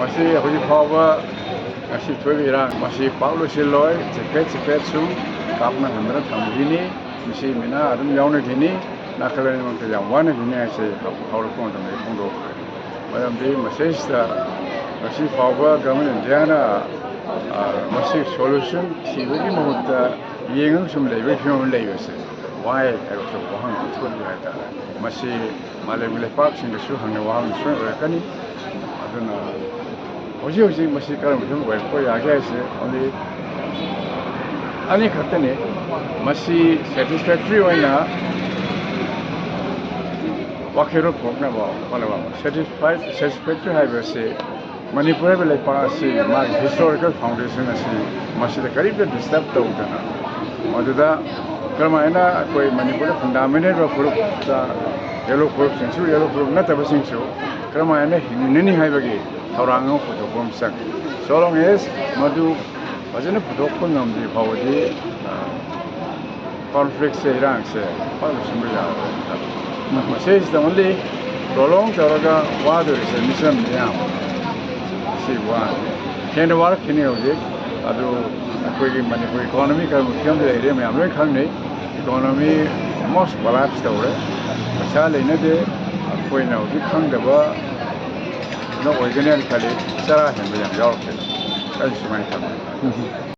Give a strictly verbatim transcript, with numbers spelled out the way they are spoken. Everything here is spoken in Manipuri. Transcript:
ꯃꯁꯤ ꯍꯧꯖꯤꯛ ꯐꯥꯎꯕ ꯉꯁꯤ ꯊꯣꯛꯏꯕ ꯏꯔꯥꯡ ꯃꯁꯤ ꯄꯥꯛ ꯂꯣꯏꯁꯤꯜꯂꯣꯏ꯫ ꯆꯤꯐꯦꯠ ꯆꯤꯐꯦꯠ ꯁꯨꯝ ꯀꯥꯞꯅꯍꯟꯗꯅ ꯊꯝꯈꯤꯅꯤ꯫ ꯃꯁꯤ ꯃꯤꯅ ꯑꯗꯨꯝ ꯌꯥꯎꯅꯈꯤꯅꯤ꯫ ꯅꯥꯀꯜ ꯑꯅꯤꯃꯛꯇ ꯌꯥꯝ ꯋꯥꯅꯈꯤꯅꯤ ꯍꯥꯏꯁꯦ ꯍꯧꯔꯛꯄ ꯃꯇꯝꯗ ꯐꯣꯡꯗꯣꯛꯈ꯭ꯔꯦ꯫ ꯃꯔꯝꯗꯤ ꯃꯁꯤꯁꯤꯗ ꯉꯁꯤ ꯐꯥꯎꯕ ꯒꯚꯔꯟꯃꯦꯟ ꯏꯟꯗꯤꯌꯥꯅ, ꯑ, ꯃꯁꯤ ꯁꯣꯂꯨꯁꯟ ꯊꯤꯕꯒꯤ ꯃꯍꯨꯠꯇ ꯌꯦꯡꯉꯒ ꯁꯨꯝ ꯂꯩꯕꯒꯤ ꯐꯤꯕꯝ ꯑꯃ ꯂꯩꯕꯁꯦ ꯋꯥꯏ ꯍꯥꯏꯕꯁꯨ ꯋꯥꯍꯪ ꯑꯃ ꯊꯣꯛꯂꯤ ꯍꯥꯏꯇꯥꯔꯦ꯫ ꯃꯁꯤ ꯃꯥꯂꯦꯝꯒꯤ ꯂꯩꯄꯥꯛꯁꯤꯡꯗꯁꯨ ꯍꯪꯅꯕ ꯋꯥꯍꯪ ꯁꯣꯏ ꯑꯣꯏꯔꯛꯀꯅꯤ꯫ ꯑꯗꯨꯅ ꯍꯧꯖꯤꯛ ꯍꯧꯖꯤꯛ ꯃꯁꯤ ꯀꯔꯝꯕ ꯐꯤꯕꯝ ꯑꯣꯏꯔꯛꯄ ꯌꯥꯒꯦ ꯍꯥꯏꯁꯦ only ꯑꯅꯤꯈꯛꯇꯅꯤ꯫ ꯃꯁꯤ ꯁꯦꯇꯤꯁꯐꯦꯛꯇꯔꯤ ꯑꯣꯏꯅ ꯋꯥꯈꯜꯂꯣꯟ ꯄꯨꯔꯛꯅꯕ ꯍꯣꯠꯅꯕ꯫ ꯁꯦꯇꯤꯁꯐꯥꯏ, ꯁꯦꯇꯤꯁꯐꯦꯛꯇꯔꯤ ꯍꯥꯏꯕꯁꯤ ꯃꯅꯤꯄꯨꯔ ꯍꯥꯏꯕ ꯂꯩꯄꯥꯛ ꯑꯁꯤ ꯃꯥꯒꯤ ꯍꯤꯁꯇꯣꯔꯤꯀꯦꯜ ꯐꯥꯎꯟꯗꯦꯁꯟ ꯑꯁꯤ ꯃꯁꯤꯗ ꯀꯔꯤꯝꯇ ꯗꯤꯁꯇꯔꯕ ꯇꯧꯗꯅ ꯃꯗꯨꯗ ꯀꯔꯝꯍꯥꯏꯅ ꯑꯩꯈꯣꯏ ꯃꯅꯤꯄꯨꯔꯗ ꯐꯟꯗꯥꯃꯦꯟꯇꯦꯜ ꯑꯣꯏꯕ ꯐꯨꯔꯨꯞꯇ ꯌꯦꯜꯂꯣ ꯐꯨꯔꯨꯞꯁꯤꯡꯁꯨ, ꯌꯦꯜꯂꯣ ꯐꯨꯔꯨꯞ ꯅꯠꯇꯕꯁꯤꯡꯁꯨ ꯀꯔꯝꯍꯥꯏꯅ ꯍꯤꯡꯃꯤꯟꯅꯅꯤ ꯍꯥꯏꯕꯒꯤ ꯊꯧꯔꯥꯡ ꯑꯃ ꯄꯨꯊꯣꯛꯄ ꯑꯃ ꯆꯪꯉꯤ꯫ So long as ꯃꯗꯨ ꯐꯖꯅ ꯄꯨꯊꯣꯛꯄ ꯉꯝꯗ꯭ꯔꯤ ꯐꯥꯎꯕꯗꯤ, ꯑ, ꯀꯣꯟꯐ꯭ꯂꯤꯛꯁꯦ, ꯏꯔꯥꯡꯁꯦ ꯄꯥꯛ ꯂꯣꯏꯁꯤꯟꯕ ꯌꯥꯔꯣꯏ꯫ ꯃꯁꯤꯁꯤꯗ only ꯄ꯭ꯔꯣꯂꯣꯡ ꯇꯧꯔꯒ ꯋꯥꯗꯣꯔꯤꯁꯦ ꯃꯤꯆꯝ ꯃꯤꯌꯥꯝ ꯁꯤ ꯋꯥꯅꯤ꯫ ꯍꯦꯟꯅ ꯋꯥꯔꯛꯈꯤꯅꯤ ꯍꯧꯖꯤꯛ꯫ ꯑꯗꯨ ꯑꯩꯈꯣꯏꯒꯤ ꯃꯅꯤꯄꯨꯔ ꯏꯀꯣꯅꯣꯃꯤ ꯀꯔꯝꯕ ꯐꯤꯕꯝꯗ ꯂꯩꯔꯦ ꯃꯌꯥꯝ ꯂꯣꯏ ꯈꯪꯅꯩ꯫ ꯏꯀꯣꯅꯣꯃꯤ almost collapse ꯇꯧꯔꯦ꯫ ꯄꯩꯁꯥ ꯂꯩꯅꯗꯦ꯫ ꯑꯩꯈꯣꯏꯅ ꯍꯧꯖꯤꯛ ꯈꯪꯗꯕ ꯀꯩꯅꯣ ꯑꯣꯏꯒꯅꯤ ꯍꯥꯏꯅ ꯈꯜꯂꯤ꯫ ꯆꯔꯥ ꯍꯦꯟꯕ ꯌꯥꯝ ꯌꯥꯎꯔꯛꯀꯅꯤ꯫ ꯑꯩ ꯁꯨꯃꯥꯏꯅ ꯈꯜꯂꯤ꯫